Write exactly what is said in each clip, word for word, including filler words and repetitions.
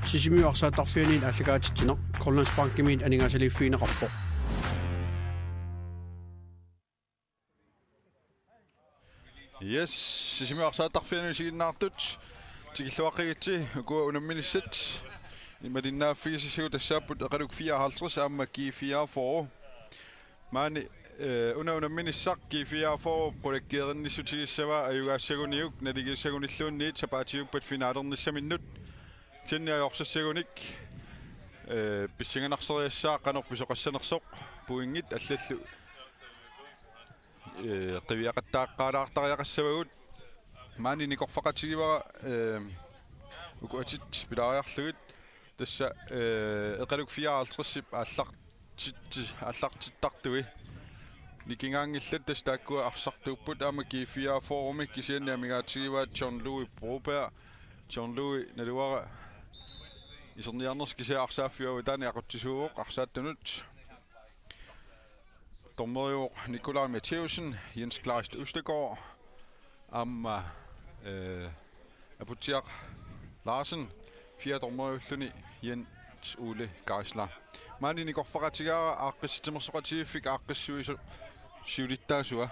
Sisimiut arsaattarfianit aallakaatitsineq Grønlandsbankimiit aningaasaliiffigineqarpoq. Yes, Sisimiut arsaattarfianut isiginnaartut tikilluaqqigitsi. Ukua unamminissat imalinnaaffigisassagut tassaapput Eqaluk fireoghalvtreds aamma G fireogfyrre. Maani, eh, una unamminissaq G fireogfyrre qulakkeerinnissutigissavaa ajugaassaguniuk naligiissagunilluunniit sapaatiuppat finalernissaminnut. Kisianni ajorsassagunik, eh, pissanganarseriassaaq qanoq pisoqassanersoq, pointit allallu, eh, qiviaqattaaqqaalaartariaqassavagut. Maani nikorfaqatigivara, eh, uku atit pilaariarlugit. Tassa, eh, Eqaluk fireoghalvtredsip aallartit-, aallartittartui nikingaanngillat, tassa taakkua arsartuupput aamma G fireogfyrremi. Kisianni amigaatigivaa John Louis Broberg. John Louis naluara iserniarnersi kisianni arsaaffiup avataani aqutsisuuvoq arsaattunut. Dommeriuvoq Nikolaj Matthæussen, Jens Kleist Østergaard, aamma, eh, Aputsiaq Larsen, fjerde dommeriulluni Jens Ole Geisler. Maani nikorfaqatigaara Aaqqissuup Timersoqatigiiffik aaqqissuisoq siulittaasua,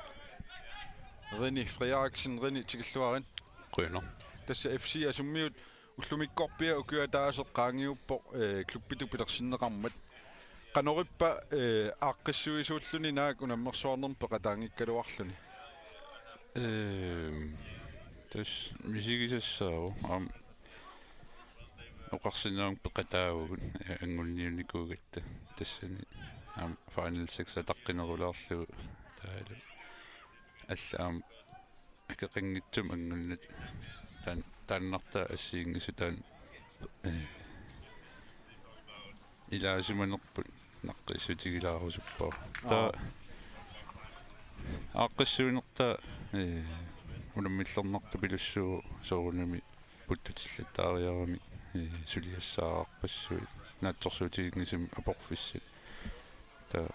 Rene Frederiksen. Rene, tikilluarit. Qujanaq. Tassa F C Asummiut ullumikkorpiaq ukioq ataaseq qaangiuppoq, eh, klubbitut pilersinneqarmat. Qanorippa, eh, aaqqissuisuulluni naak unammersuarnermut peqataanngikkaluarluni? Ehm, tassa misigisassaavoq aamma oqarsinnaavugut peqataavugut, eh, anguniunikuugatta tassani aamma Final Six ataqqinerulaarlugu taavalu alla aamma akeqanngitsumik angunnata taan-, taannartaa assigiinngissutaa, eh, ilaasimanerput naqqiissutigilaarusuppara. Taa Aap. Aaqqissuinertaa, eh, unammillernartupilussuuvoq soorunami puttutillattaariarami, eh, suliassaqarpassuit naatsorsuutiginngisumik aporfissat. Taa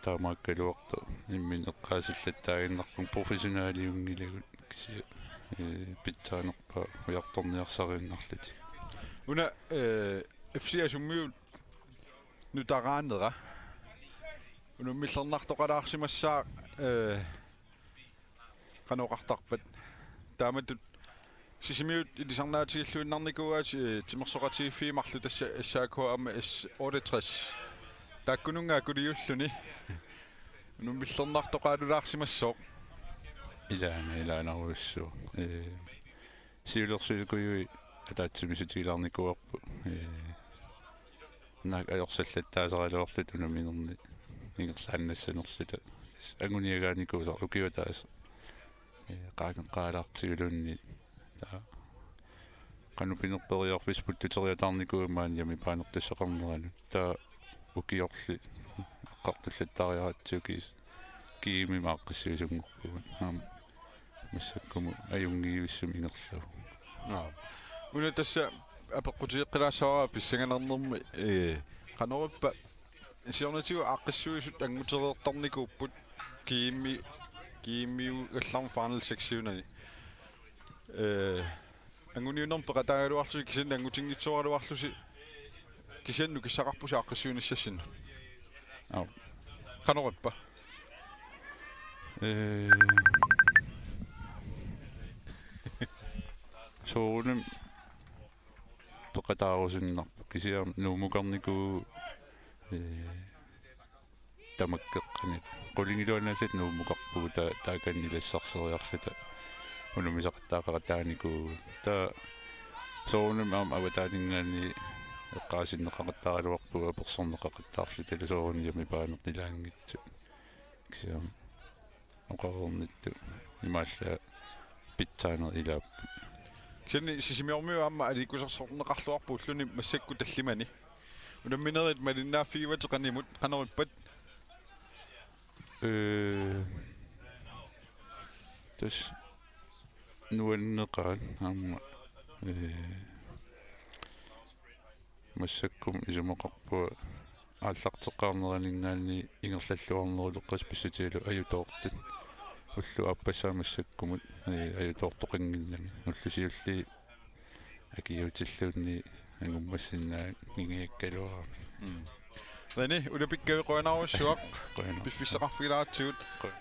taamaakkaluartoq imminut eqqaasillattaaginnarpunga professionaliunngilagut kisianni, eh, pitsaanerpaaq ujartorniarsariinnarlutik. Una, eh, F C Asummiut nutaaraanera unammillernartoqalaarsimassaaq, eh, qanoq oqartarpat? Taamatut Sisimiut ilisarnaatigilluinnarnikuuaat, eh, timersoqatigiiffiit marluk, tassa S A K aamma S otteogtres. Taakkununnga akuliulluni unammillernartoqalulaarsimassooq. Ilaana, ilaanarujussuaq. Eh, siulersuisukujuit ataatsimiissutigilaarnikuuarput. Eh, naak ajorsallattaasaraluarluta unamminerni ingerlaannassanerluta. Anguniagaanikuusara ukiup ataaseq, eh, qaangeqqaalaartiguluunniit. Taa qanoq pinerperiarfissat puttuteriataarnikuugamik maani jamipaanertussaqarneranut. Taa ukiorli eqqartullattaariaratsigu kiis-, GM-imi aaqqissuisunngorpugut. Aamma massakkumut ajunngivissumik ingerlavoq. Aap. Una tassa apeqqutigeqqilaassavara pissanganarnermi, ee, qanorippa siornatigut aaqqissuisut angutereertarnikuupput GM-i, GM-iugallarmat Final Six-iunani. Ee, anguniunnermik peqataagaluarlusi kisianni angutinngitsooraluarlusi kisianni nukissaqarpusi aaqqissuinissassinnut. Aap. Qanorippa? Ee, soorunami peqataarusunnarpoq kisianni Nuummukarnikuuvugut, ee, tamakkeqqanit. Qulingiluanut allatut Nuummukarpugut taa-, taakani ilassarsioriarluta unammisaqattaaqaqataanikuuvugut. Taa soorunami aamma avataaninngaanniit eqqaasinneqaqattaaraluarpugut apersorneqaqattaarlutalu soorunami jamipaaneq ilaanngitsut. Kisianni oqareernittut imaallaat pitsaaneq ilaapput. Kisianni Sisimiormiut aamma aliikkusersorneqarluarput ulluni massakkut tallimani. Unamminerit malinnaaffigivatit qanimut, qanorippat? Ee, tassa nuanneqaat aamma, ee, massakkumut isumaqarpunga aallarteqqaarneraninngaanniit ingerlalluarneruleqqasut pissutigalugu ajutoortut. Ullut aappassaat massakkumut, ee, ajutoortoqannginnami. Ullut siulliit akiuutilluunniit angummassinnaannginngikkaluarami. Mm. Rene, ulapikkavi qujanarsuaq. Qujanaq. Piffissaqarfigilaaratsigut. Qujan.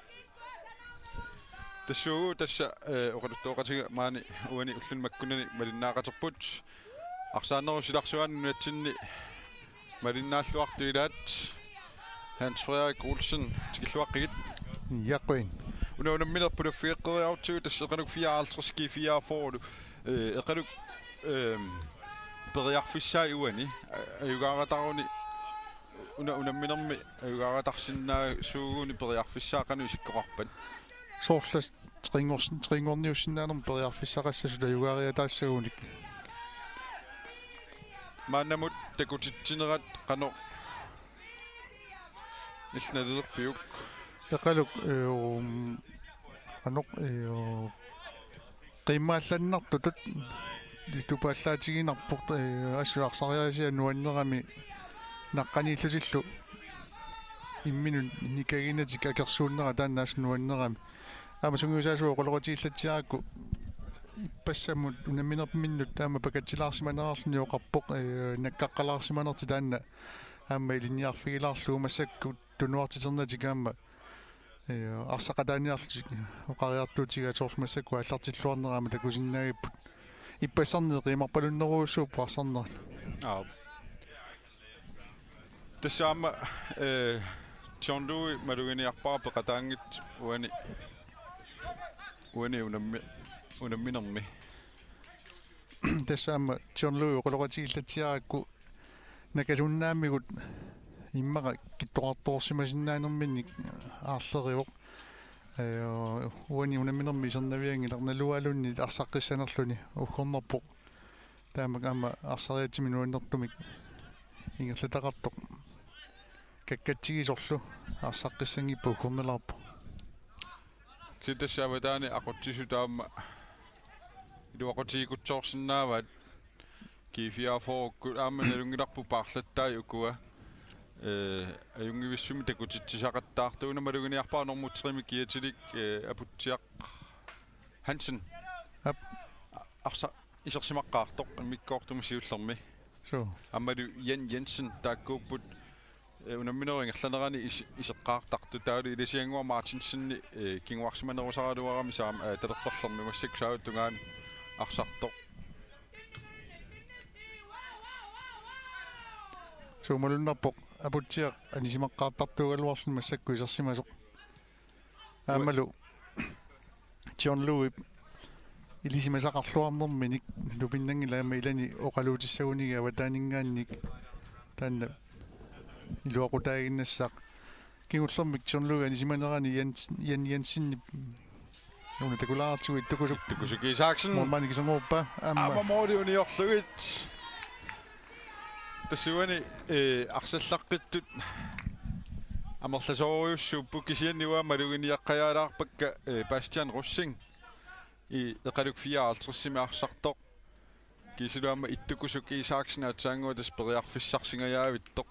Tassuugu tassa, eh, oqaluttuoqatiga maani uani ulluni makkunani malinnaaqaterput. Arsaanerup silarsuani nunatsinni malinnaalluartut ilaat. Hans Frederik Olsen, tikilluaqqigit. Jaquin. Una unamminerput pulaffigeqqeriarutsigu tassa Eqaluk fireoghalvtreds G fireogfyrre-lu. Eh, Eqaluk, ehm, periarfissaat uani, a-, ajugaarataruni, una unamminermi ajugaaratarsinnaasuuguni periarfissaat qanoq isikkoqarpat? Soorlu trinngors-, trinngorniussinnaanermut periarfissaqassasut ajugaariataassagunik. Maannamut takutitsinerat qanoq illit nalilerpiuk? Eqaluk, eh, um, qanoq, eh, qiimmaallannartutut tupaallaatiginarpoq, eh, assut arsariaasia nuannerami naqqaniillutillu imminut nikaginatik akersuunnera taanna assut nuannerami. Aamma sungiusaasuuvoq oqaloqatigiillatsiarakku ippassamut unamminerminnut aamma pakatsilaarsimanerarluni oqarpoq, eh, nakkaqqalaarsimanertik taanna aamma ilinniarfigilaarlugu massakkut tunuartiternatik aamma, eh, arsaqataaniarlutik oqariartuutigaat soorlu massakkut aallartilluarnera aamma takusinnaagipput. Ippassarneq qiimarpalunnerujussuupput arsarnerat. Aap. Tassa aamma, eh, John Louis maluginiarpara peqataanngitsoq uani, uani unammi-, unamminermi. Tassa aamma John Louis oqaloqatigiillatsiarakku nakasunnaamigut immaqa kittoqartoorsimasinnaanerminnik aarlerivoq. Eh, uani unamminermi isernavianngilaq naluaaluunniit arsaqqissanerluni uggornarpoq. Taamaakkami arsariatsimik nuannertumik ingerlataqartoq kakkatsigisorlu arsaqqissanngippat uggornalaarpoq. Kisianni tassa avataani aqutsisut aamma iluaqutigikutsoorsinnaavaat G fireogfyrre-kkut aamma nalunngilarput paarlattai ukua. Eh, ajunngivissumik takutitsisaqattaartuuna maluginiarpara normu tre-mi kiatilik, eh, Aputsiaq Hansen. Aap. Arsa-, isersimaqqaartoq immikkoortumi siullermi. Suu. Aammalu Jan Jensen taakkuupput, eh, unamminerup ingerlanerani is-, iseqqaartartut taavalu Ilasiannguaq Martinsenip, eh, kinguarsimanerusaraluarami saam-, eh, talerperlermi massakkut saavitta tungaanut arsartoq. Suu, malunnarpoq Aputsiaq anisimaqqaartartuugaluarluni massakkut isersimasoq. Aammalu John Louis ilisimasaqarluarnerminik tupinnanngilaq aamma ilani oqaluutissagunigit avataaninngaanniit taanna iluaqutaaginnassaaq. Kingullermik John Louis anisimanerani Jens-, Jan Jensenip una takulaartigu Ittukusuk. Ittukusuk Isaksen. Målmandip iserngorpa aamma. Aamma måli uniorlugit. Tassa uani, eh, arsallaqqitut amerlasoorujussuupput kisianni uanga maluginiaqqajaalaarpakka, eh, Bastian Rosing i Eqaluk fireoghalvtredsimi arsartoq. Kiisalu aamma Ittukusuk Isaksen aatsaannguaq tassa periarfissarsingajaavittoq.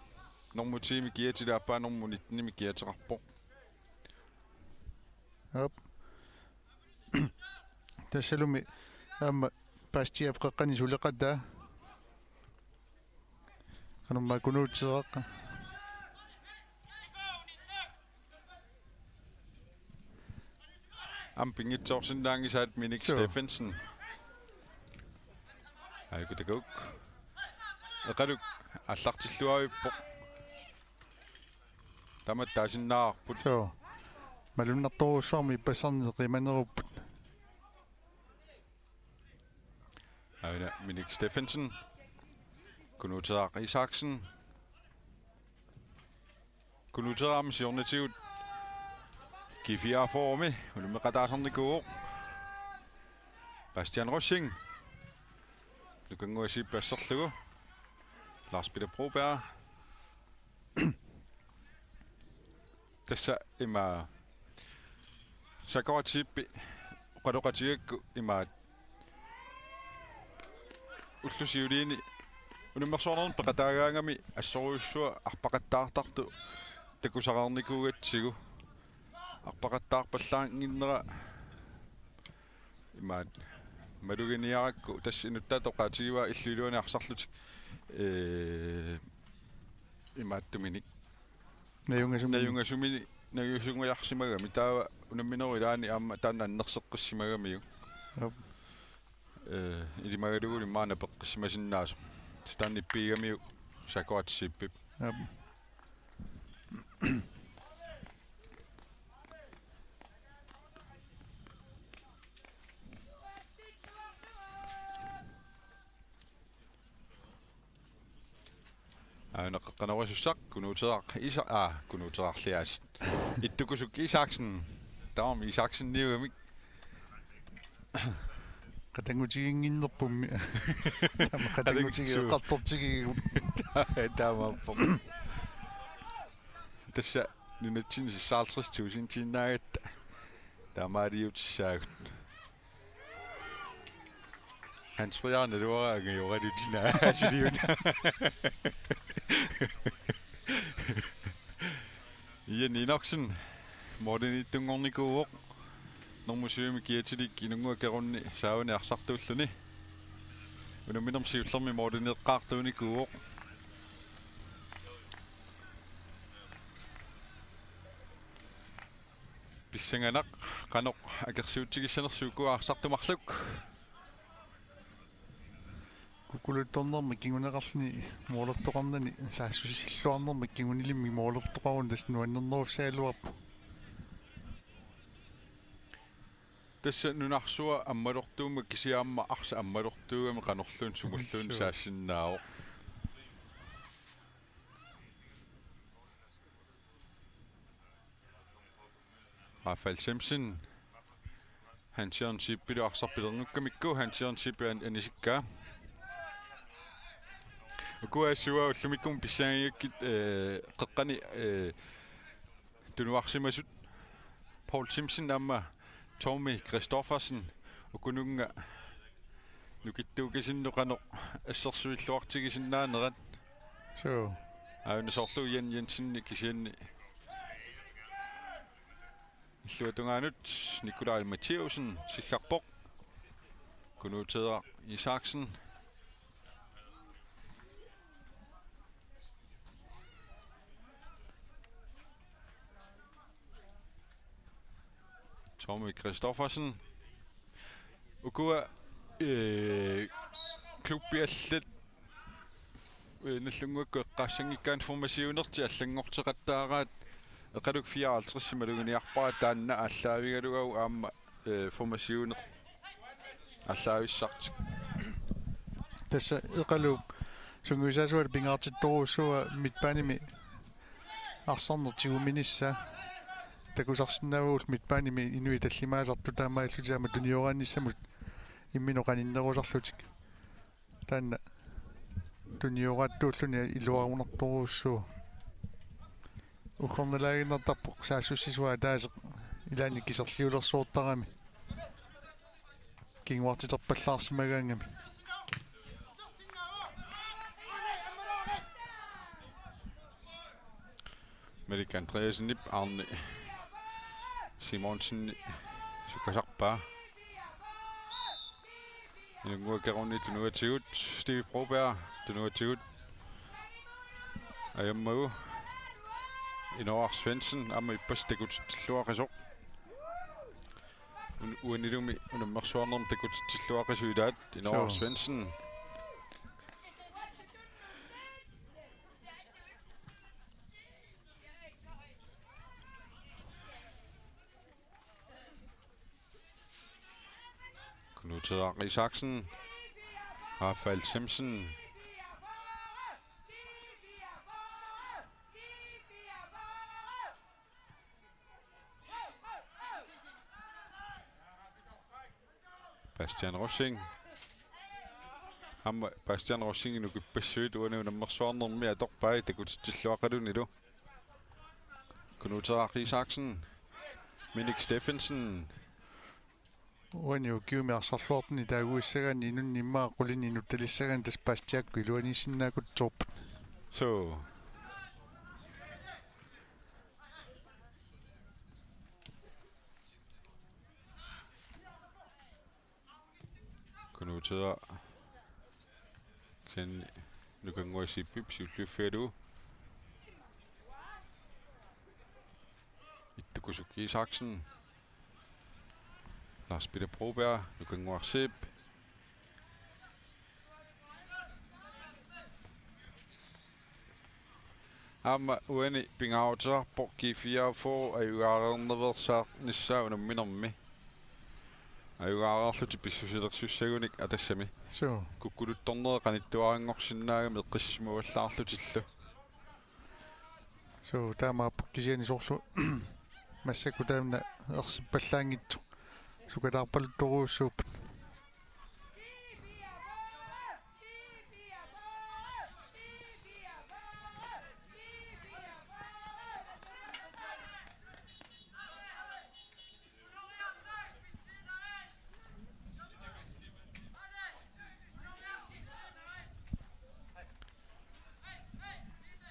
Normu ti-mi kiatilik aappaa normu nittenimi kiateqarpoq. Aap. Tassalumi aamma Bastiap qeqqani suleqataa. Qanormaa Knuth Teraq. Aamma pinngitsoorsinnaanngisaat Minik Suu. Steffensen. Aikutakuk. Eqaluk aallartilluarpoq. Tamatta taasinnaavarput. Suu. Malunnartorujussuarmik ippassarneq qimanerupput. Aana Minik Steffensen. Knuth Teraq Isaksen. Knuth Teraq aamma siornatigut G fireogfyrre-mi unammeqataasarnikuuvoq. Bastian Rosing. Nukannguaq siippat asserlugu. Lars Peter Broberg. Tassa ima Sakura Tiippi oqaloqatigigakku imaat ullut siuliini unammersuarnermi peqataagaangami assorujussuaq arpaqattaartartut takusareernikuugatsigu. Arpaqattaarpallaannginnera imaat Maluginiarakku tassa inuttaat oqaatigivaa illup iluani arsarlutik, ee, imaattuminik. Najungasumik. Najungasumini, najusungajarsimagami. Taava unamminerup ilaani aamma taanna annerseqqissimagamiuk. Jop. Ee, ilimagalugulu immaqa napeqqissimasinnaasut. Tassa taanna ippiigamiuk Sakuratsi Siipip. Jop. Aana qeqqanerussuaq Kunuuteraq Isa-, aa, Kunuuterarliaasut. Ittukusuk Isaksen. Taama Isakseniugamik. Qatanngutiginnginnerpummi. Taama qatanngutigi-, Qatanngutsu. Eqqartortigigigu. Taamaappoq. Tassa nunatsinni sissaartris tuusintiinnaagatta. Taamaaliutissaagut. Hans Frederik naluara angajoralutina asiliuna. Ian Enoksen målimiittunngornikuuvoq. Normu syvimi kiatilik Inunnguaq Kerunni saavani arsartuulluni. Unamminermi siullermi målimiiqqaartuunikuuvoq. Pissanganaq qanoq akersuutsigissanersoq ukua arsartut marluk. Kukkuluttornermi kinguneqarluni moolertoqarnani saassussilluarnermi kingunilimmi moolertoqaruni tassa nuannernerussagaluarpoq. Tassa nunarsuaq ammalortuummat kisianni aamma arsaq ammalortuugami qanorluunniit sumulluunniit Suu. saassinnaavoq. Rafael Themsen. Hans Jørgen Schippelu arsaq pilerngukkamikku Hans Jørgen Schippelu an-, anisikkaa. Ukua assut ullumikkumut pissangagigakkit, ee, qeqqani, ee, tunuarsimasut Paul Themsen aamma Tommy Christoffersen ukununnga nukittuukasinnut qanoq assersuilluartigisinnaanerat. Suu. Aana soorlu Jan Jensen kisianni illuatungaanut Nikolaj Matthæussen siggarpoq. Kunuuteraq Isaksen. Tommy Christoffersen. Ukua, ee, klubbit allat, ee, Nagdlunguakkut eqqaassanngikkaanni formatiounertik allanngorteqattaaraat Eqaluk fireoghalvtreds maluginiarpara taanna aallaavigalugu aamma, ee, formatiouneq aallaavissartik. Tassa Eqaluup sungiusaasualu pingaartittorujussuuaa midtbanemi arsarneq tiguminissaa. Takusarsinnaavagut midtbanemi inuit tallimaasartut taamaalillutik aamma tunioraannissamut imminut qaninnerusarlutik. Taanna tunioraattuulluni iluarunartorujussuuvoq. Uggornalaaginnartarpoq saassussisuat ataaseq ilaanni kiserliulersoortarami. Kinguartiterpallaarsimagaangami. Malik Andreassenip Arne Simonsen sukasarpaa. Inunnguaq Kerunni tunuatigut, Steve Broberg tunuatigut. Ajammagu Inoar Svendsen aamma ippassaq takutitsilluaqisoq. Un-, uanilumi unammersuarnermi takutitsilluaqisoq ilaat Inoar Suu. Svendsen. Kunuuteraq Isaksen. Rafael Themsen. Bastian Rosing. Aamma Bastian Rosingip nukippassuit uani unammersuarnermi atorpai takutitsilluaqalunilu. Kunuuteraq Isaksen. Minik Steffensen. Uani ukiumi arsarluartuni taaguissagaanni inunnik immaqa qulinik inuttalissagaanni tassa Bastiakkut iluaniissinnaakutsoorput. Suu. Kunuutera. Kisianni Nukannguaq Zeebip siulliuffigalugu. Ittukusup Isaksen. Lars Peter Broberg, Nukannguaq Zeeb. Aamma uani pingaaruteqarpoq G fireogfyrre ajugaareernaveersaarnissaa unamminermi. Ajugaareerlutik pissusilersussagunik atassami. Suu. Kukkuluttornerit qanittuaranngorsinnaagami eqqissisimaarlutillu. Suu, taamaappoq kisianni soorlu massakkut taanna ersippallaanngitsoq. Sukataarpaluttorujussuupput.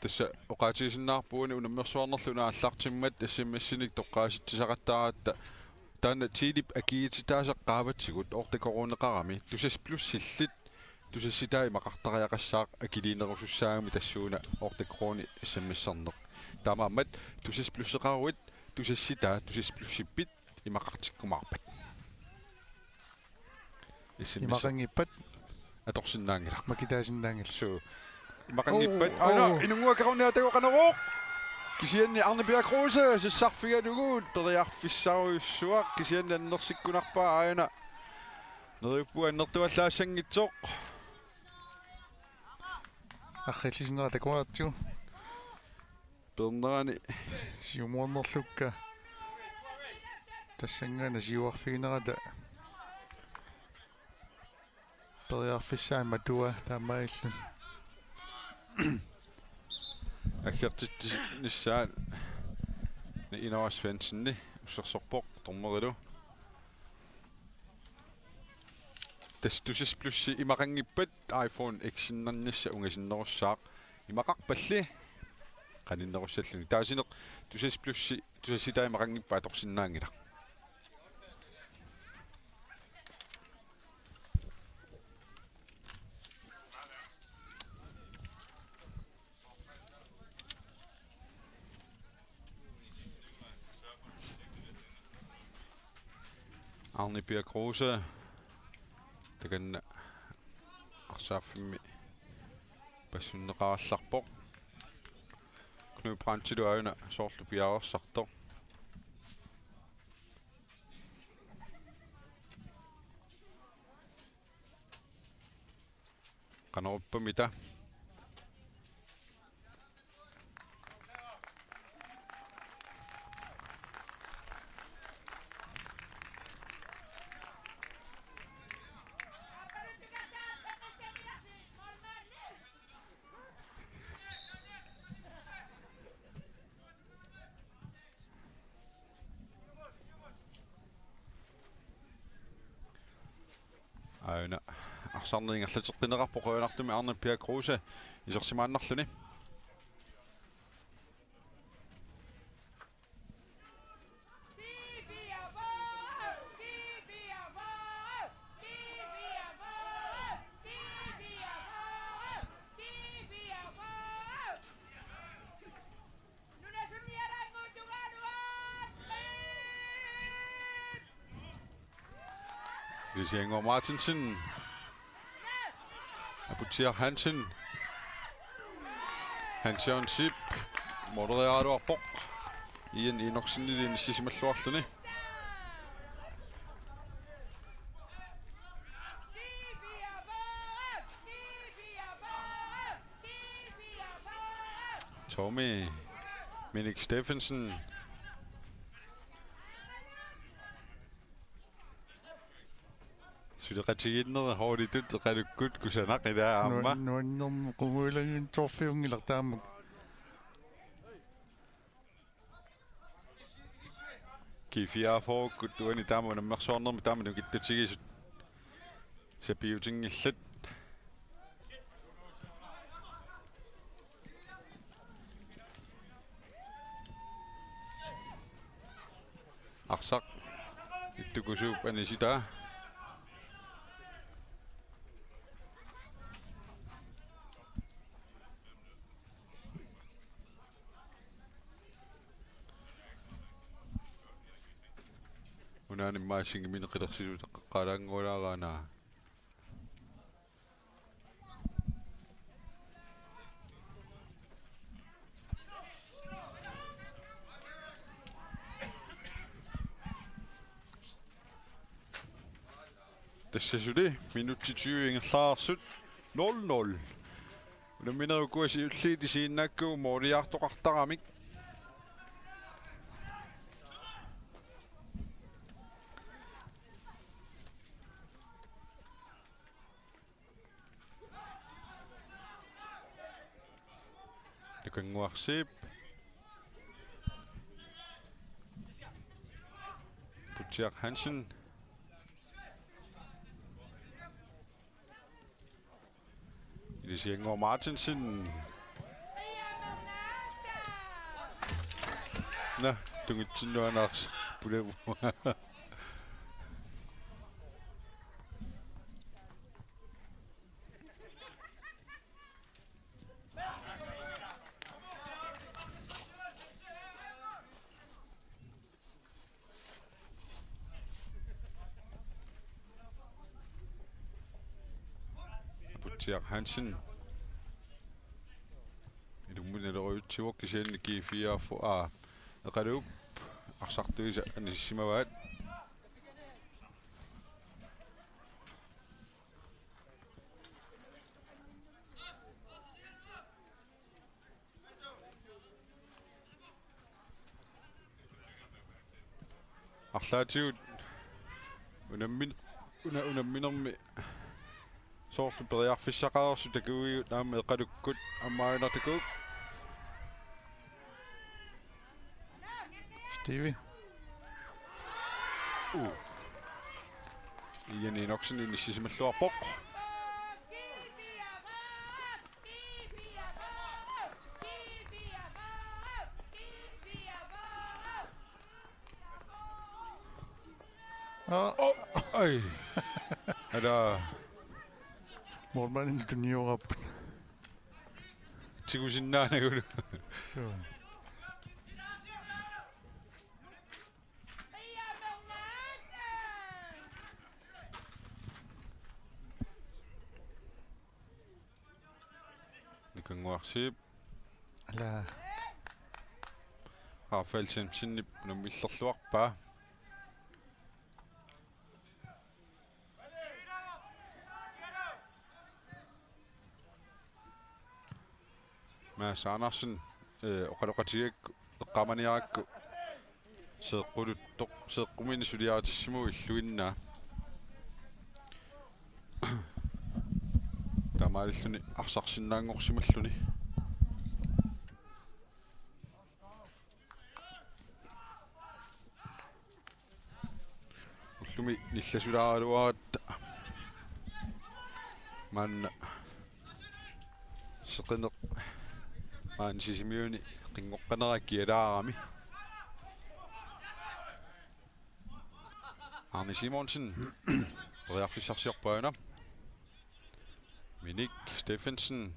Tassa oqaatigisinnaarpoq uani unammersuarnerlu una aallartimmat S M S-inik toqqaasitsisaqattaaratta taanna Telep akiititaasaq qaavatigut otte koruuneqarami Tusass Plusillit tusassitai imaqartariaqassaaq akiliinerusussaagami tassuuna otte koruunit S M S-erneq. Taamaammat Tusass Pluseqaruit tusassitaa Tusass Plusippit imaqartikkumaarpat. S M S. Imaqanngippat atorsinnaanngilaq. Makitaasinnaanngilaq. Suu. Imaqanngippat. Oo, aana, oo. Inunnguaq Karunia Tagoqaneruoq. Kisianni Arne Pia Kruse sassarfigalugu periarfissarujussuaq kisianni annersikkunarpaa aana. Neriuppunga annertuallaassanngitsoq. Arriillisinera takuartigu. Peernerani. Siumuarnerlukka. Tassanngaanniit siuarfiginerata. Periarfissaammat tua taamaalilluni. Aggertitsinissaa Inoa Svendsen ussersorpoq dommerilu. Tassa Tusass Plusi imaqanngippat iPhone X-innernissaq ungasinnerussaaq imaqarpalli qaninnerussalluni. Taasineq Tusass Plusi tusassitai imaqanngippat atorsinnaanngilaq. Arne Pia Kruse. Takanna arsaaffimmi passunneqarallarpoq. Knud Brandtilu aajuna soorlu piareersartoq. Qanoq ippa mita? Aajuna arsarneq ingerlateqqineqarpoq qujanartumik Arne Pia Kruse isersimaannarluni. Lisianngua Martinsen. Aputsiaq Hansen. Hans Jørgen Sip. Måleriaraluarpoq. Ian Enoksenili inissisimalluarluni. Tommy Minik Steffensen. Suleqatigiinnerit holditut eqalukkut kusanaq ilaa aamma. Nuan-, nuannermut qungujulannginnertorfiunngilaq taamuk. G fireogfyrre-kkut uani taama unammersuarnermi taama nukittutigisut sapiutinngillat. Arsaq ittukusuup anisitaa. Animmaasingimini qilersisut eqqaalaanngualaaraana. Tassa suli minutsit tyve ingerlareersut, nul nul. Unamminerup ukua siulliit isiginnaakkagut mooliartoqartaramik. Nukannguaq Zeeb. Putsiaq Hansen. Ilisiannguaq Martinsen. Nå, tungitsinnuanarsi pulemu. Putsiaq Hansen. Ilummut nalerujutsivoq kisianni G fireogfyrre A. Eqaluup arsartuisa anisissimavaat. Arlaatigut unammin-, una-, unamminermi soorlu periarfissaqareersut takuigut aamma Eqalukkut ammaanartikuu. Stevie. Uh. Ian Enoksen inissisimalluarpoq. Aa. Oh, ai. Ada. Målmanden tunniorap. Tigusinnaanagulu. Suu. Nukannguaq Zeeb. Ala. Rafael Jensenip unammillerluarpaa. Mads Andersen, eh, oqaloqatigigakkit eqqaamaniarakku seeqquluttoq, seeqqumini suliaritissimasoq illuinnaa. Taamaalilluni arsarsinnaanngorsimalluni. Ullumi nillasulaaraluaratta maanna seqineq maani Sisimiuni qinngoqqanera kialaarami. Arne Simonsen periarfissarsiorpaa una. Minik Steffensen,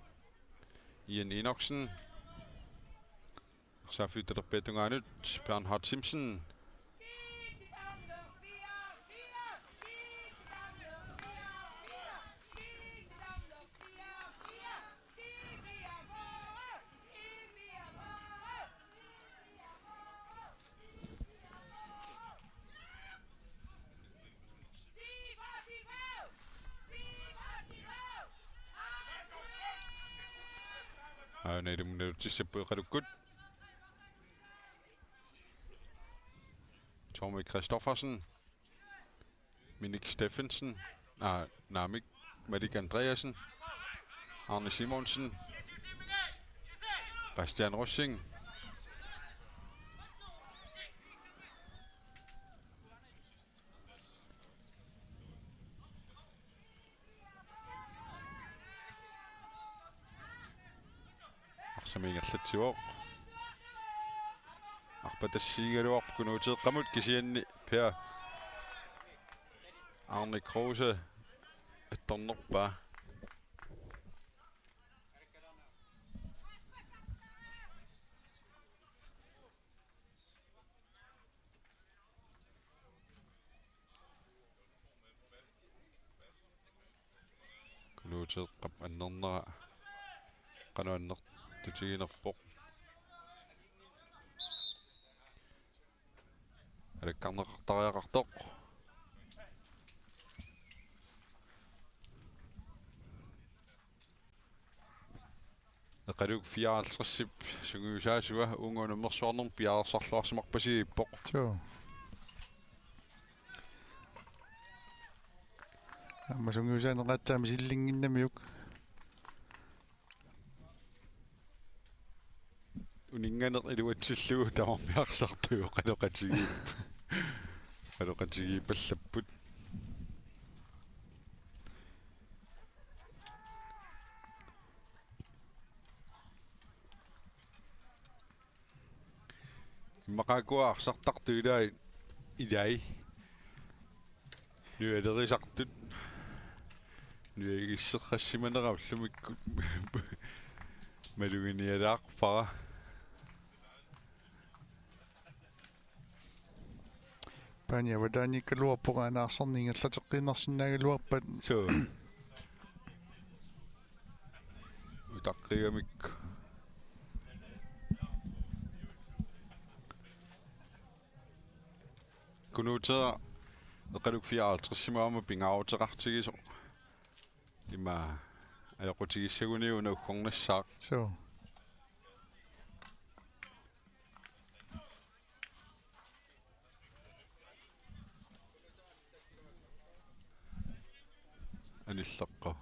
Ian Enoksen. Arsaaffik talerpiata tungaanut Bernhard Simpson. Aana ilummut nalutissappoq Eqalukkut. Tommy Christoffersen. Minik Steffensen. Aa, naamik. Malik Andreasen. Arne Simonsen. Bastian Rosing. Arsamik ingerlatsivoq. Arpatassiigaluarpoq Kunuuteeqqamut kisianni Per Arne Kruse attornerpaa. Uteeqqap annernera qanoq annertutiginerpoq. Alakkarneqartariaqartoq. Eqaluk fireoghalvtredsip sungiusaasua uunga unammersuarnermut piareersarluarsimarpasiippoq. Suu. Aamma sungiusaaneqaatsaammi sillinnginnamiuk. Uninnganeq iluatsillugu tamarmik arsartugut qanoq atigiip-, qanoq atigiippallapput. Immaqa ukua arsartartut ilai, ilai. Nualerisartut. Nuagisserrassimanera ullumikkut maluginialaarpara. Paani avataaniikkaluarpoq aana arsarneq ingerlateqqiinnarsinnaagaluarpat. Suu. Utaqqigamikku. Kunuutera Eqaluk fireoghalvtredsimut aamma pingaaruteqartigisoq. Ima ajoqutigissaguni una uggornassaaq. Suu. Anilleqqavoq.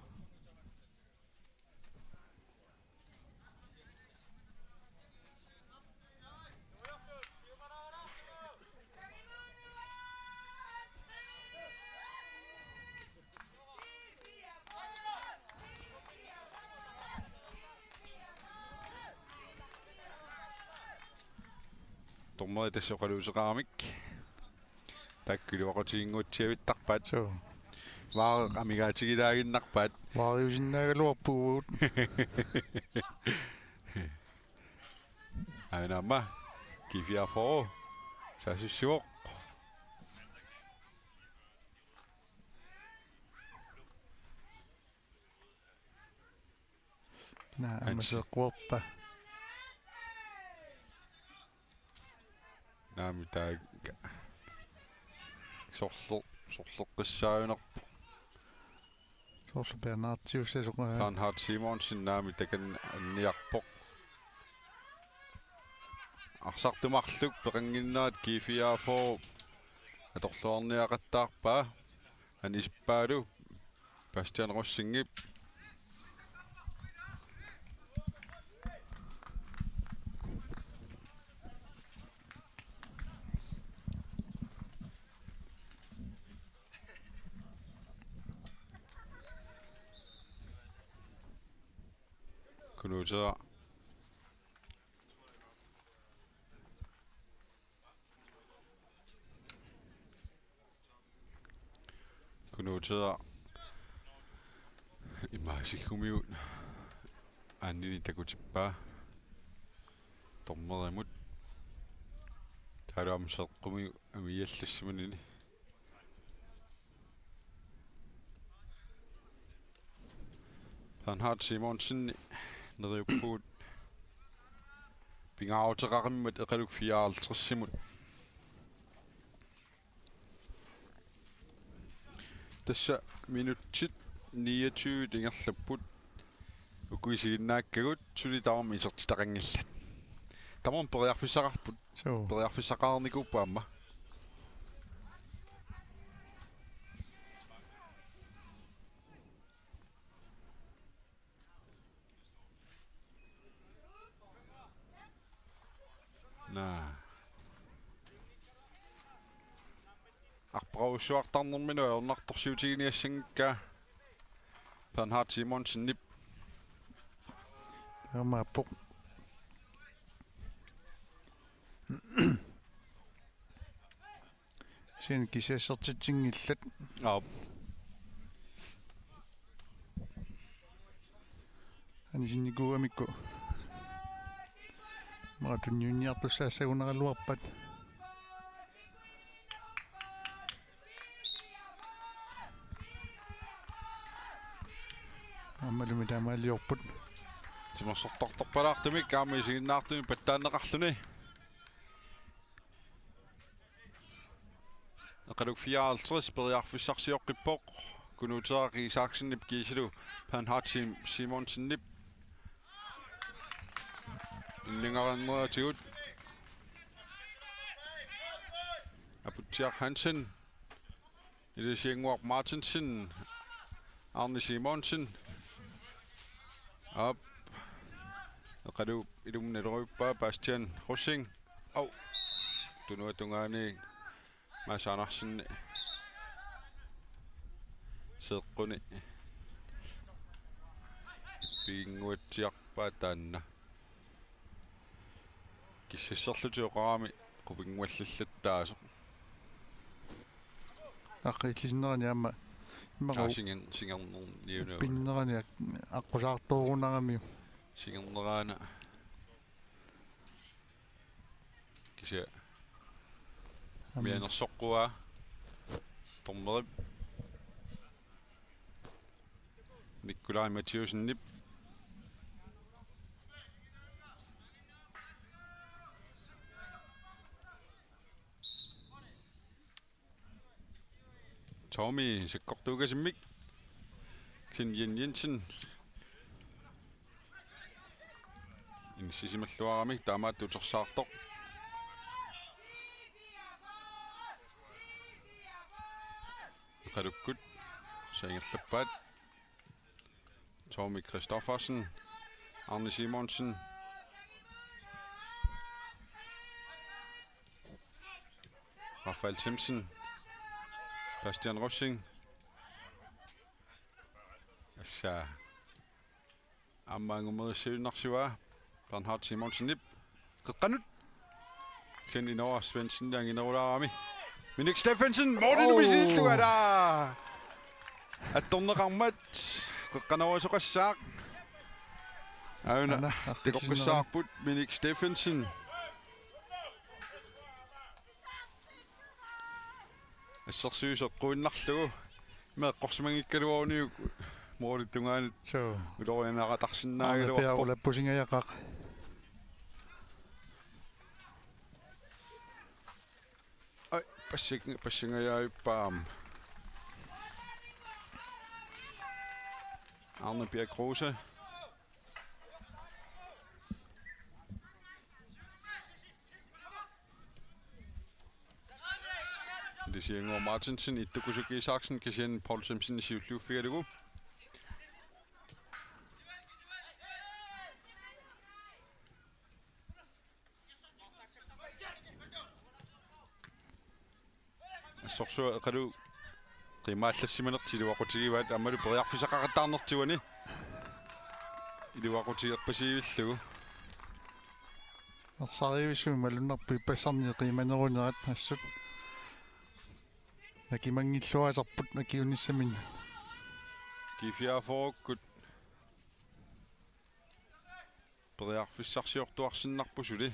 Dommeri tassa oqaluuseqaramik. Taakku iluaqutiginnguatsiavittarpaat. Suu. Vaareq amigaatigilaaginnarpaat. Vaariusinnaagaluarpugut. Aana aamma G fireogfyrre saassussivoq. Naa, aamma Ansi. Seeqquarpa. Naamik taakku. Sorleq-, sorleqqissaajunarpoq. Soorlu Bernhard Siussasoq, aa. Bernhard Simonsen naamik takanna anniarpoq. Arsartut marluk peqannginnerat G fireogfyrre atorluarniaqattaarpaa. Anisippaalu Bastian Rosingip. Kunuutera. Kunuutera ima siggumigut annini takutippaa dommerimut. Taavalu aamma seeqqumigut amiiallassimanini. Bernhard Simonsen neriuppugut pingaaruteqarimmat Eqaluk fireoghalvtredsimut. Tassa minutsit niogtyve ingerlapput. Uku isiginnaakkagut suli tamarmik isertitaqanngillat. Tamarmik periarfissaqarput. Suu. Periarfissaqarnikuupput aamma. Naa. Arpagussuartarnermini ajornartorsiutiginiassanngikkaa Bernhard Simonsenip. Taamaappoq. Kisianni kisiassertitsinngillat. Aap. Anisinnikuugamikku. Matunniunniartussaassagunaraluarpat. Aammalumi taamaaliorput. Timersortartorpalaartumik aamma isiginnaartumik pattaanneqarluni. Eqaluk fireoghalvtreds periarfissarsioqqippoq. Kunuuteeraq Isaksenip kiisalu Bernhard Sim-, Simonsenip. Inningarinneratigut. Aputsiaq Hansen. Ilisiannguaq Martinsen. Arne Simonsen. Aap. Eqaluup ilumut naleruppaa Bastian Rosing. Au. Tunuata tungaani Mads Andersen. Seeqquni. Piginnguatsiarpaa taanna. Kissasserlutik oqarami qupinnguallallattaasoq. Aqqiillisinnerani aamma immaqa Aa, singen-, singernerniunaa. Pinnerani ak-, aqqusaartoorunarami. Singerneraana. Kisianni. Aamma. Mianersoqquaa. Dommerip. Nikolaj Mathiassenip. Tommy sakkortuukasimmik. Kisianni Jen Jensen. Inissisimalluarami taamaattoq utersaartoq. Eqalukkut. Arsaq ingerlappaat. Tommy Christoffersen. Arne Simonsen. Rafael Thimsen. Bastian Rosing. Tassa. Aamma angumerissiinnarsivoq Bernhard Simonsenip. Qeqqanut. Kisianni Noah Svendsen anginerulaarami. Minik Steffensen, målillu Oh. misiillugu, aa! Attorneqarmat, qeqqanorisoqassaaq. Aana, Aana, aqqissinnerit. Takoqqissaarput Minik Steffensen. Assersuisoq eqquinnarlugu. Meeqqorsimanngikkaluaruniuk målip tungaanut. Suu. Ulorianaqatarsinnaagaluarpoq. Aana piaarulappusingajaqqaq. Ai, passing-, passingajaavippaam. Arne Bjerg Kruse. Ilisiannguaq Martinsen, Ittukkusuk Isaksen, kisianni Paul Thimsen siulliuffigalugu. Assorsuaq Eqaluup qiimaallassimanertik iluaqutigivaat aammalu periarfissaqaqattaarnertik uani iluaqutigerpasiivillugu. Ersarivissuit malunnarpoq ippassarnit qiimanerunerat assut. Nakimanngilluaasarput akiunissaminut. G fireogfyrre-kkut. Periarfissarsiortuarsinnarput suli.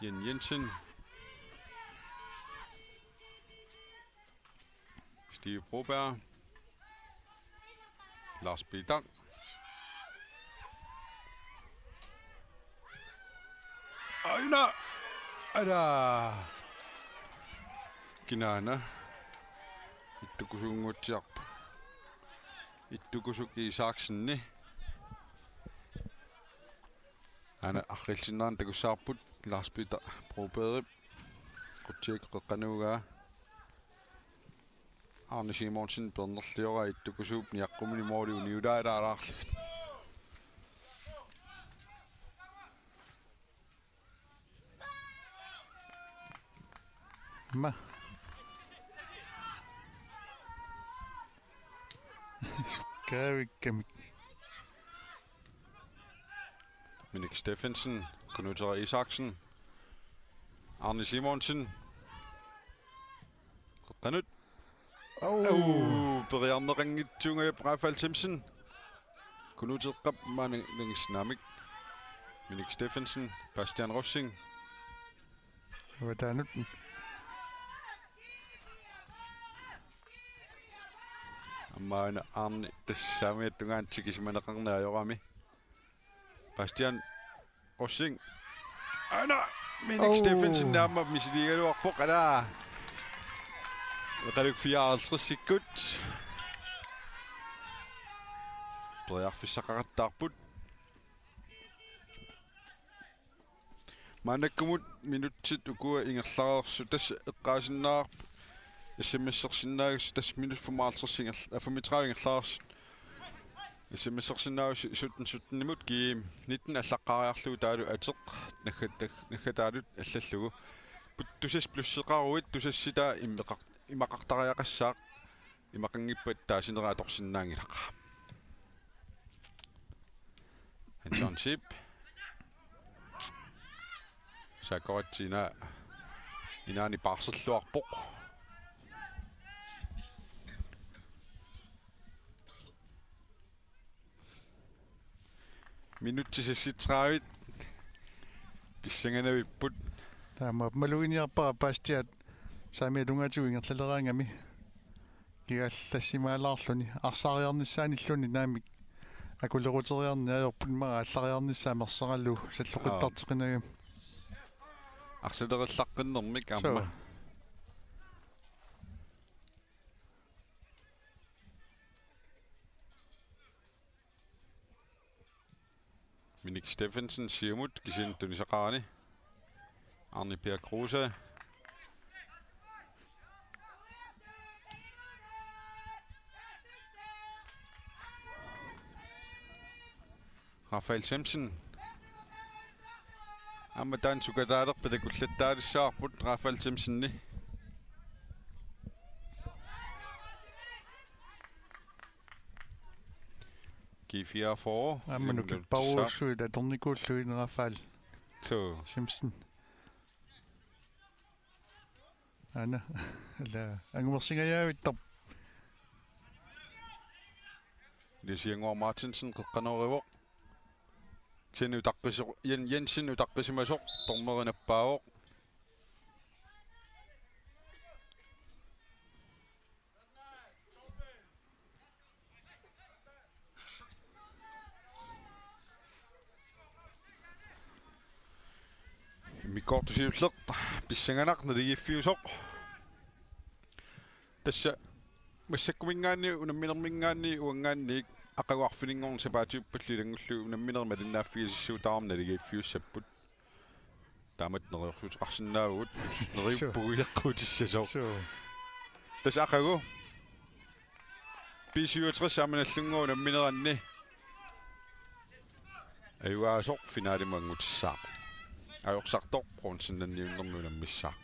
Jen Jensen. Steve Broberg. Lars Peter. Aina! Ala! Kinaana. Ittukkusunnguatsiarpoq. Ittukkusuk Isaksenip. Aana arriilsinnaanera takussavarput Lars Peter Brobergip. Qutsikkut qeqqanut. Arne Simonsen peernerlioraa Ittukkusuup niaqqumini måli uniulaaraluarlugit. Aamma. Sukkavikkamik. Minik Steffensen, Knuter Isaksen, Arne Simonsen. Qeqqanut. Au. Au, periarneqanngitsoorpaa Rafael Thimsen. Knuteqqap maanna nangissinnaamik. Minik Steffensen, Bastian Rosing. Avataanut. Maana Arne tassa saamiata tungaanut tikisimaneqarneq ajorami. Bastian Rosing. Aana Minik Oh. Steffensen aamma misiligaluarpoq, alaa. Eqaluk fireoghalvtredsikkut periarfissaqaqattaarput. Maannakkumut minutsit ukua ingerlareersut, tassa eqqaasinnaavarput S M S-ersinnaagassi, tassa minut femoghalvtreds inger-, femogtredive ingerlareersut. S M S-ersinnaagassi sytten sytten-imut, G M nitten allaqqaariarlugu taavalu ateq naggat-, naggataalu allallugu. Put-, Tusass plusseqaruit Tusassitaa immeqar-, imaqartariaqassaaq. Imaqanngippat taasinera atorsinnaanngilaq. Hansen Sip. Sakoratsina inaani paarserluarpoq. Minutsit seksogtredive. Pissanganavipput. Taama maluginiarpara Bastiat saamiata tungaatigut ingerlaleraangami. Kigaallassimaalaarluni. Arsaariarnissaanilluunniit naamik akuleruteriarneq ajorput, immaqa aallariarnissaa merseralu salloqittarteqqinagami. Arsalerillaqqinnermik aamma. Suu. Minik Steffensen siumut kisianni tunisaqarani. Arne Per Kruse. Rafael Themsen. Aamma taanna sukataalerpat takullattaalissavarput Rafael Themseni. G fireogfyrre. Aamma nukipparujussuit atornikuullugit Rafael Suu. Themsen. Aana. Ala. Angumersingajaavittarpoq. Lisianguaq Martinsen qeqqanoorivoq. Kisianni utaqqiso-, Jen-, Jensen utaqqisimasoq, dommeri nappaavoq. Immikkoortoq siulleq, pissanganaq naligiiffiusoq. Tassa massakkuminngaanniit unamminerminngaanniit uanngaanniit aqagu arfininngorneq sapaatiuppallu ilanngullugit unamminerit malinnaaffigisassuutaarami naligiiffiussapput. Taamatut neriorsuuteqarsinnaavugut. Neriuppugut ileqquutissasoq. Suu. Tassa aqagu B syvogtres aamma Nagdlunguup unammineranni ajugaasoq finalimut anngutissaaq. Ajorsartoq bronzenniunnermi unammissaaq.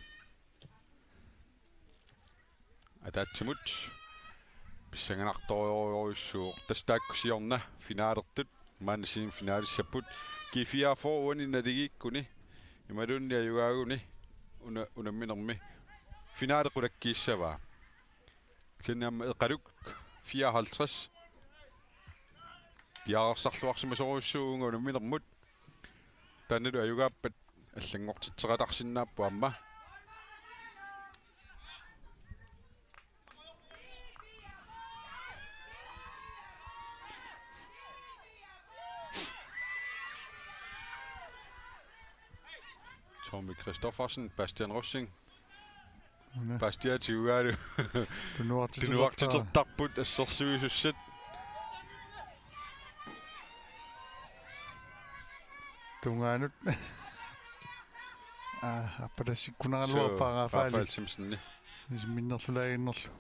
Ataatsimut pissanganartorujussuuvoq. Tassa taakku siorna finalertut maanna semifinalissapput. G fireogfyrre uani naligiikkuni imaluunniit ajugaaguni una-, unamminermi finale qulakkiissavaa. Kisianni aamma Eqaluk fireoghalvtreds piareersarluarsimasorujussuuvoq uunga unamminermut. Taannalu ajugaappat allanngortitseqatarsinnaapput aamma. Tommy Christoffersen, Bastian Rosing. Una. Bastian Tiugalu. Tunuartitertarput. Tunuartitertarput assersuisussat. Tungaanut. Aa, appalasikkunaaraluarpaa Rafael. Rafael Themsen. Isimminnerlulaaginnerlu.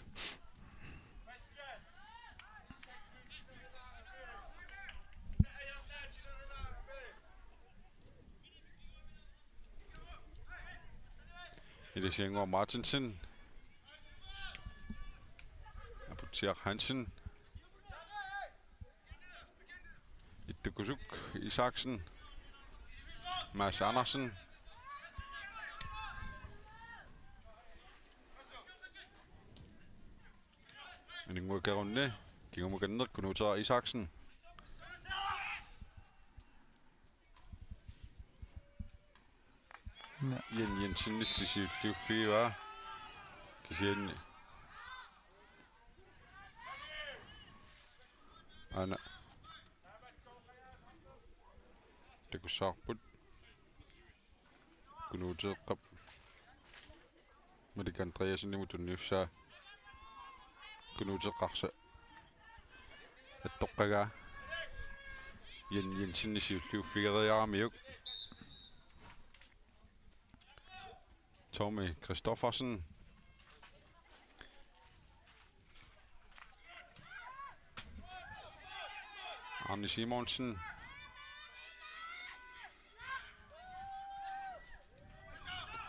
Ilisianguaq Martinsen. Aputsiaq Hansen. Ittukusuk Isaksen. Mads Andersen. Aninguakerunni kingumukanneq Knuuteeraq Isaksen. Jen Jensenilli siulliuffigivaa. Kisianni. Aana. Takussavarput. Kunuuteeqqap. Malik Andreassenimut tunniussaa. Kunuuteqqarsa. Attoqqagaa. Jan Jensen siulliuffigeriaramiuk. Tommy Christoffersen. Arne Simonsen.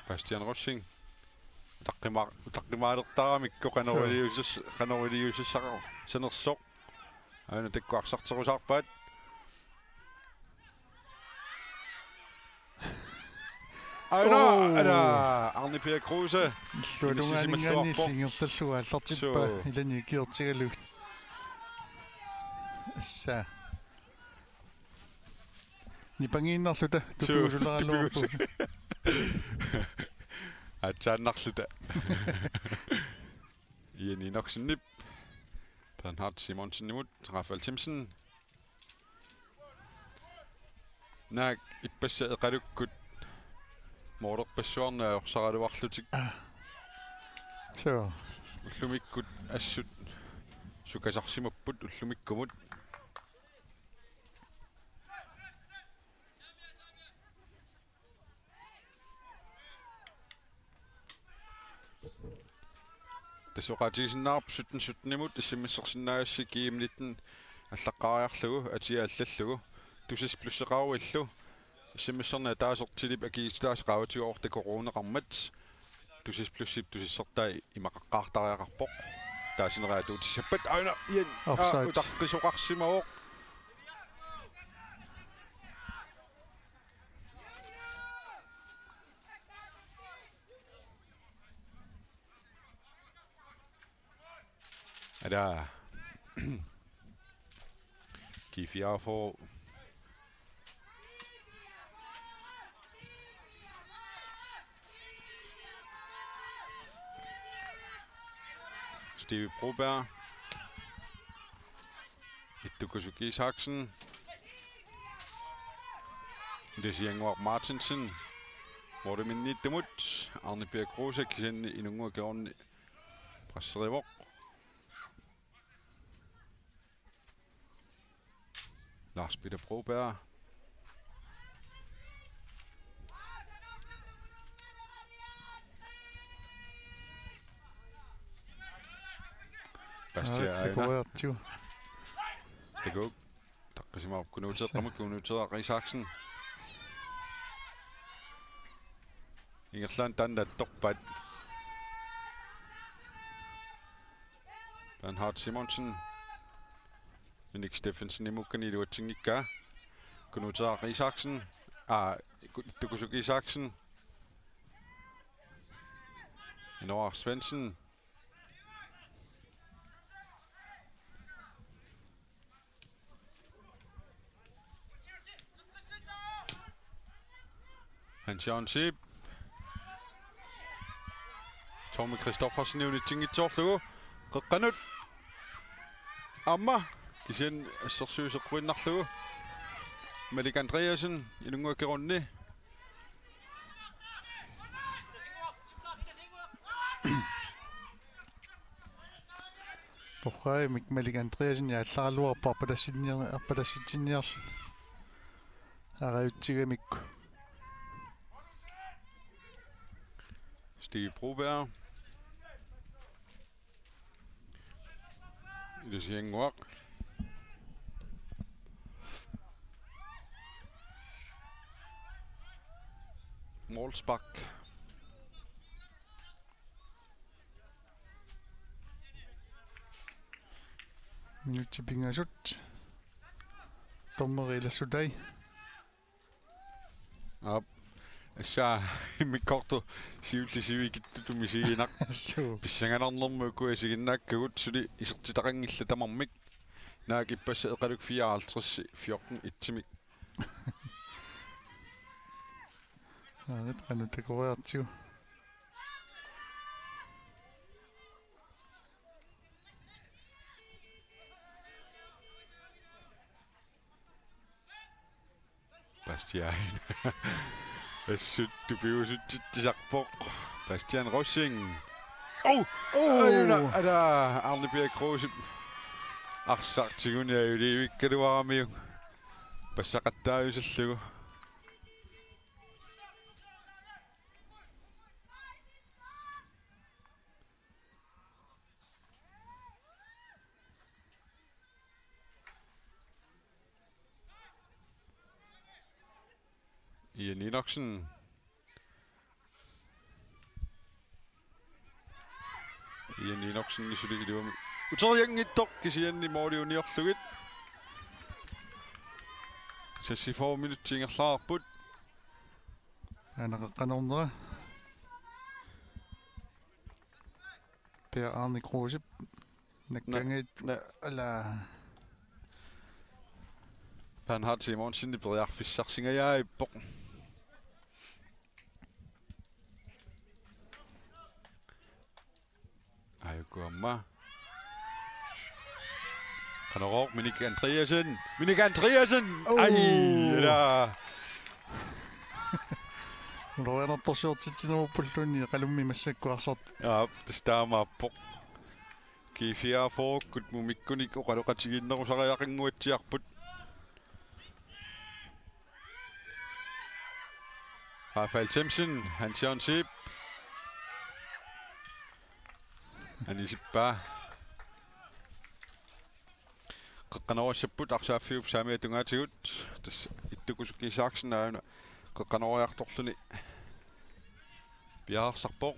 Bastian Rosing. Utaqqima-, utaqqimaalertaramikku qanoq iliusis-, qanoq iliussissanersoq. Aana takkua arsarterusaarpaat. Aana, oh, aana, Arne Peter Kruse. Illuatungaaninngaanniit ingerlallugu aallartippaa. Suu. Ilani ikiortigalugit. Assa. Nipangiinnarluta, suu, tupiusuleraluarpu. Tupiusu-, aatsaannarluta. Ian Enoksenip. Bernhard Simonsenimut, Rafael Thimsen. Naak ippassaq eqalukkut moolerpassuarni ajorsaraluarlutik. Ah. Suu. Ullumikkut assut sukasarsimapput ullumikkumut. Tassa oqaatigisinnaavarput sytten sytten-imut, S M S-ersinnaagassi G M nitten allaqqaariarlugu, atia allallugu, Tusis Pluseqaruillu, S M S-erneq ataaseq Tilip akissutaasa qaavatigut orta coroneqarmat, Tusis Plusip tusissortaa imaqaqqaartariaqarpoq, taasineri atuutissappat, aana, Ian, aa, offside. Utaqqisoqarsimavoq. Ada. Kifiafo. Steve Broberg. Ittukusuki Isaksen. Ilasiannguaq Martinsen. Målimiittumut. Arne Peter Kruse, kisianni Inunnguaq Kjærulf presserivoq. Lars Peter Broberg. Bastian Aina. Takuartigu. Takuuk. Taqqisimaarpoq Kunuuteeqqamut, Kunuuteeraq Isaksen. Ingerlaannaq taanna attorpaat. Bernhard Simonsen. Minik Steffensen imukkani iluatsinngikkaa. Kunuuteeraq Isaksen. Aa, Ku-, Tukusuk Isaksen. Noah Svendsen. Hans Jørgen Schiep. Tommy Christoffersen unitsinngitsoorlugu. Qeqqanut. Aamma. Kisianni assersuisoqquinnarlugu. Malik Andreasen, Inunnguaq Kjærulf. Torragimik Malik Andreasen jaallaraluarpoq arpalassinniar-, arpalassitsinniarluni. Arajutsigamikku. Steve Broberg. Ilasiannguaq. Målspark. Minutsit pingasut. Dommeri ilassutai. Aap. Assa immikkoortoq siulleq sivikitsuttut misiginaq. Suu. Pissanganarnermut uku isiginnaakkagut suli isertitaqanngillat tamarmik. Naak ippassaq eqalukkut fireoghalvtreds fjorten et-imik. Aarit qanoq takoriartigu. Bastian. Assut tupiusutsitsisarpoq. Bastian Rosing. Oh! Oh! Ajuna, ala, Arne Birk Kruse. Arsaq tiguni ajuliivikkaluaramiuk. Passaqattaajusallugu. Ian Enoksen. Ian Enoksen suli iluamik uterianngitsoq kisianni måli uniorlugit. Seksogfyrre minutsit ingerlareerput. Aana qeqqanoornera. Per Arne Krusep. Nakkanngit. Na-, na- ala. Bernhard Simonsen periarfissarsingajaappoq. Ajuku aamma. Qanorooq Minik Andreasen. Minik Andreasen. Oh. Ai, ala. Uloornartorsiortitsinerupulluunniit qalummi massakkut arsartut. Aap, tassa taamaappoq. G fireogfyrre-kkut mumikkunik oqaloqatigiinnerusariaqannguatsiarput. Rafael Themsen, Hans Jørgen Zeeb. Anisippaa. Qeqqanoorassapput arsaaffiup saamiata tungaatigut. Tassa Ittukusup Isaksen aajuna qeqqanooriartorluni piareersarpoq.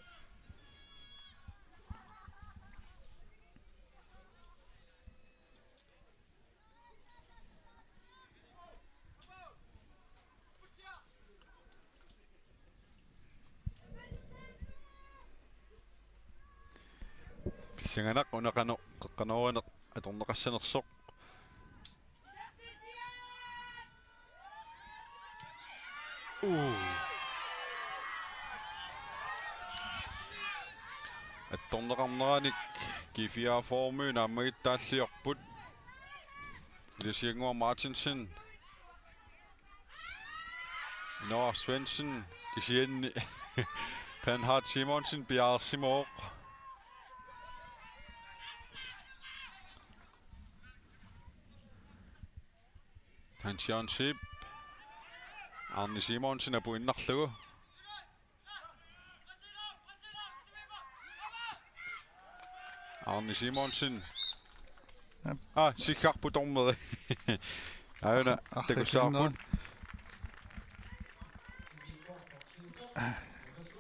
Pissanganaq una qanoq qeqqanoorineq atorneqassanersoq. Uu. Attorneqarneranik G fireogfyrre-mi naammagittaalliorput. Ilasiannguaq Martinsen. Noah Svendsen kisianni Bernhard Simonsen piareersimavoq. Hans Jørgen Zeeb. Arne Simonsen apuinnarlugu. Arne Simonsen. Jep. Ah, sikkarput dommeri. Aajuna, Arre, takussavarput.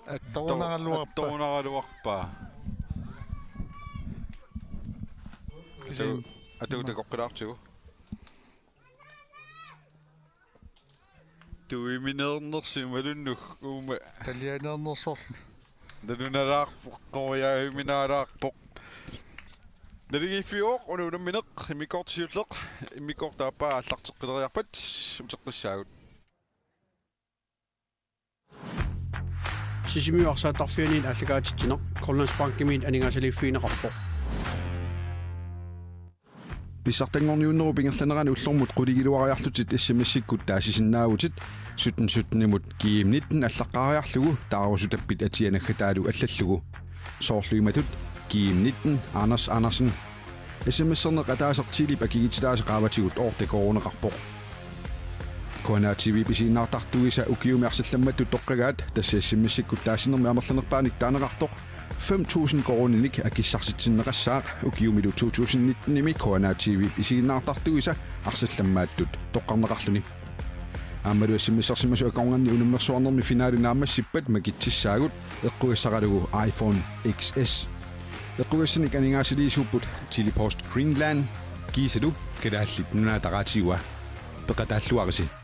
Attorunaraluarpaa. Attorunaraluarpaa. Kisianni. Atu-, atuuteqoqqilaartigu. Tuimineernersi malunnuk uuma. Talianeernersorlu. Nalunalaarpoq, qoriaajuminaalaarpoq. Naligiiffiuvoq una unammineq, immikkoortoq siulleq, immikkoortoq aappaa aallarteqqileriarpat, uteqqissaagut. Sisimiut arsaattarfianniit aallakaatitsineq Grønlandsbankimiit aningaasaliiffigineqarpoq. Pissartanngorniunnerup ingerlanerani ullormut qulingiluariarlutit S M S-ikkut taasisinnaavutit sytten sytten-imut G M nitten allaqqaariarlugu taarusutappit atia naggataalu allallugu. Soorlu imatut G M nitten Anders Andersen. S M S-erneq ataaseq Telep akigitilaasa qaavatigut otte koruuneqarpoq. K N A T V pisiginnaartartuisa ukiumi arsallammattut toqqagaat tassa S M S-ikkut taasinermi amerlanerpaanik taaneqartoq fem tusind koruuninik akissarsitsinneqassaaq ukiumilu to tusind nitten-imi K N A T V pisiginnaartartuisa arsallammaattut toqqarneqarluni. Aammalu S M S-ersimasut akornanni unammersuarnermi finale naammassippat makitsissaagut eqqugassaralugu iPhone X S. Eqqugassanik aningaasaliisuupput Telepost Greenland, kiisalu Kalaallit Nunaata Raatiua. Peqataalluarisi.